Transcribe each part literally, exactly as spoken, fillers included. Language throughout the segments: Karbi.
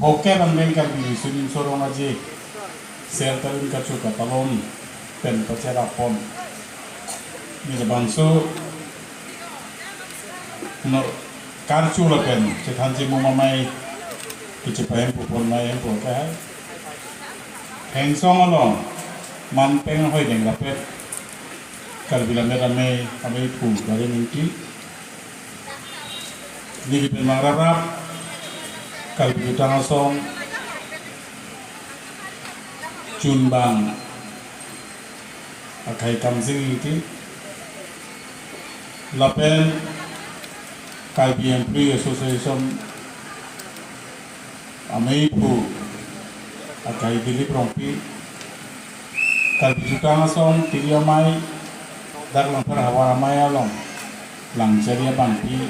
Phokep angdeng Karbi Riso Nimso Rong Aje Sertalun Kacho Katalon pen pacherap pon. Neli bangso no karcho lapen chethan chimum amei kachepahemphu pon amei hemphu ke hai. Thengsong along manpeng ahoi deng rapet Karbi Lammet Amei, ameiphu Gari Ningti. Neli pen mangrap rap Karbi Jutang Asong chunbang akhai Kamsing Ingti lapen Karbi Employee Association ameiphu akhai Dilip Rongpi, Karbi Jutang Asong tiri amei, dak Langpher havar amei along Langchari abangpi,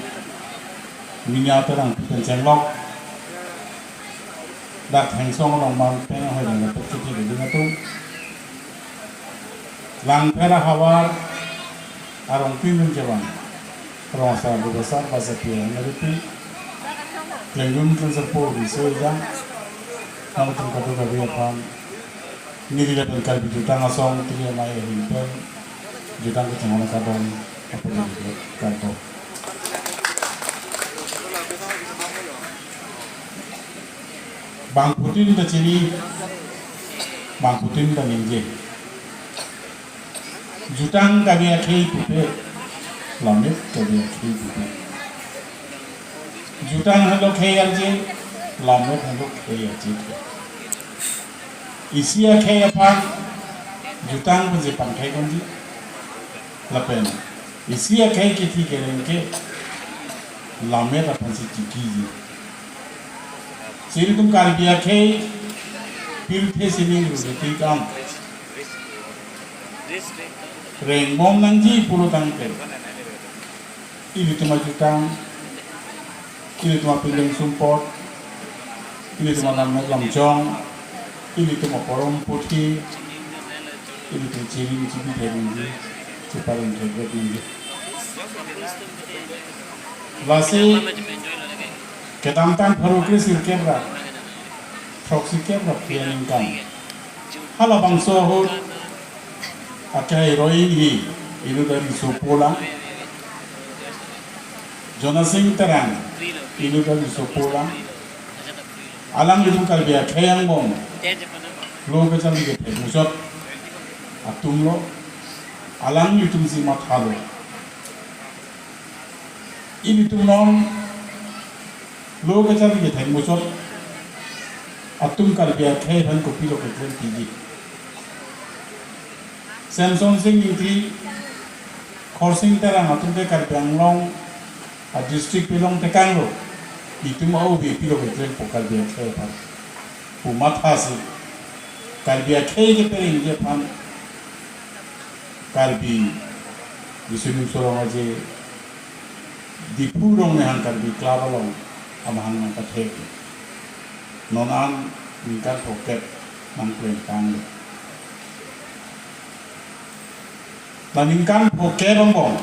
Minya Terangpi pen chenglok, dak Thengsong along manpeng ahoi deng rapet kiti ding atum. Langpher havar arongpin pen chevang Rong Asar Bubasar Basapi Angaripi, Klengdun Klengserpo Riso Ejang, nangtum kadokave aphan neli lapen Karbi Jutang Asong tiri amei ahin pen jutang kachinghon akardom apor kardom. Bangphutin ta chini, bangphutin ta ningje. Jutang kave akhei pupe, Lammet kave akhei pupe. Jutang henlo khei arje, Lammet henlo khei arje. Isi akhei aphan jutang pensi pangkhei konji. Lapen isi akhei kithi kereng ke Lammet aphansi tikiji. Ilitum Karbi akhei pirthe sining ruriti kam rengbom nangji pulo tangte, ilitum ajutang, ilitum apindeng sumpot, ilitum anam lamchong, ilitum aporom puthi, ilitum chirim chibi thek nangji, chiparim thek nangji. Lasi kedamtang pharo kre sirkep ra throksi kep ra phli aningkan, halabangso ahut akhei Roing hi inut ariso polang, Jonasing Terang inut ariso polang, alanglitum Karbi akhei angbong lo kacharli kethek muchot atumlo, alanglitumsi mathalo. Ilitum non lo kacharli kethek muchot atum Karbi akhei aphan kopilo keklem piji. Semsonsing Ingti, Khorsing Terang atum ke Karbi Anglong adistrict pilong tekanglo, itum a-obe pilo keklempo Karbi akhei aphan pu mathasi Karbi akhei keperengji aphan Karbi Riso Nimso Rong Aje Diphu Rongnehang Karbi Club along amahang nangpathek. Non an ningkan phokep nangplengtanglo. La ningkan phokep angbong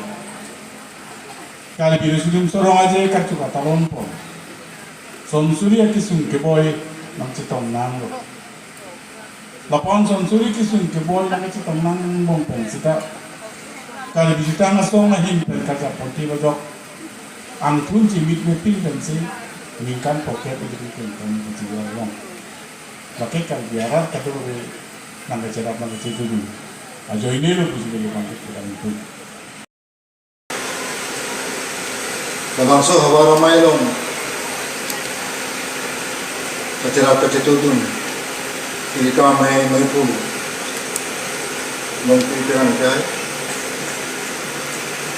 Karbi Riso Nimso Rong Aje kachuk atalon pon sonsuri akesung keboi nangchetong nanglo. Lapen sonsuri kesung keboi nangchetong nang angbong pen seta Karbi Jutang Asong ahin pen kacharponti lojok angthun chimit mepin pensi ningkan phokep ilitum kengkon kachijor long. Lake Karbi arat kadokave nangkacherap nangkachedun ajoinelo pusi kali bangkit pulang itu. Labangso havar amei along kacherap kachetudun, ilitum amei ameiphu Longpi Terang ke hai.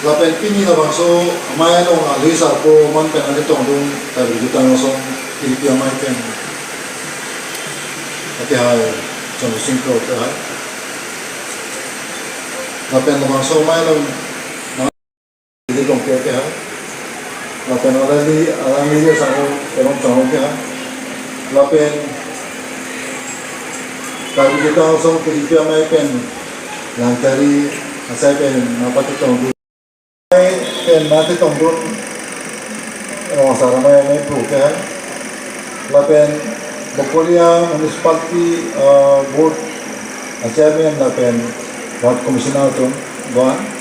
Lapen pini labangso amei along alwi sarpo man pen nangchetongdun Karbi Jutang Asong Ilipi Amei pen ake hai Chondu Sing Kro ke hai. Lapen labangso amei along Dilip Rongpi ke hai. Lapen alangli, alangli asango Teron Chongho ke hai. Lapen Karbi Jutang Asong Ilipi Amei pen Langchari asai pen nangpachetongdun. Pen nangchetongdun Rong Asar Amei ameiphu ke hai. Lapen Bokolia Municipality, uh, Board, uh, Chairman lapen Ward Commissioner atum, Goan.